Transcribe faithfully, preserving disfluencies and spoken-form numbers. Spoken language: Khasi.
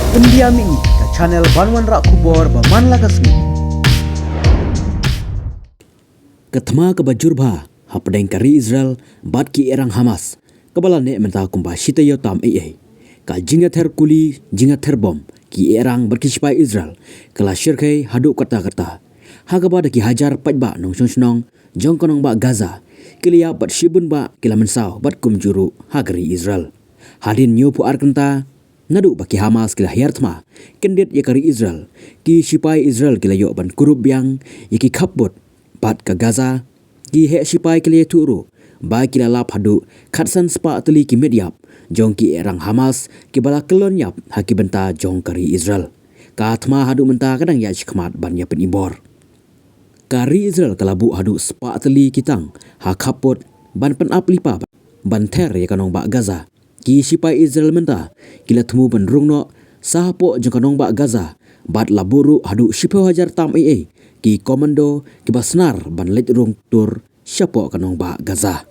India Mihngi, ka channel ban wanrah khubor ba man la ka sngi. Ka thma kaba jur bha hapdeng ka ri Israel bad ki ïehrang Hamas, kaba la neh mynta kumba shi taïew tam eiei. Ka jingïather kuli, jingïather bom, ki ïehrang bad ki shipai Israel ka la shyrkhei haduh katta katta, ha kaba da ki hajar paidbah nongshong shnong jong ka nongbah Gaza ki la ïap bad shibun bah ki la mynsaw bad kumjuh ruh ha ka ri Israel. Hadien hynñiewphew ar kynta naduh ba ki Hamas ki la hiar thma kyndit ïa ka ri Israel, ki shipai Israel ki la ïoh ban kurup biang ïa ki khappud bad ka Gaza. Ki heh shipai ki la ïathuh ruh ba ki la lap haduh khatsan spah tylli ki met ïap jong ki ïehrang Hamas kiba la kyllon ïap ha ki bynta jong ka ri Israel. Ka thma haduh mynta ka dang ïaid shakhmat ban ïa pynibor. Ka ri Israel ka la buh haduh spah tylli ki tank ha khappud ban pynap lypa ban ther ïa ka nongbah Gaza. Ki shipai Israel mynta ki la thmu ban rung noh sa hapoh jong ka nongbah Gaza bad la buh ruh haduh shiphew hajar tam eiei ki komando kiba snar ban leit rung tur shapoh ka nongbah Gaza.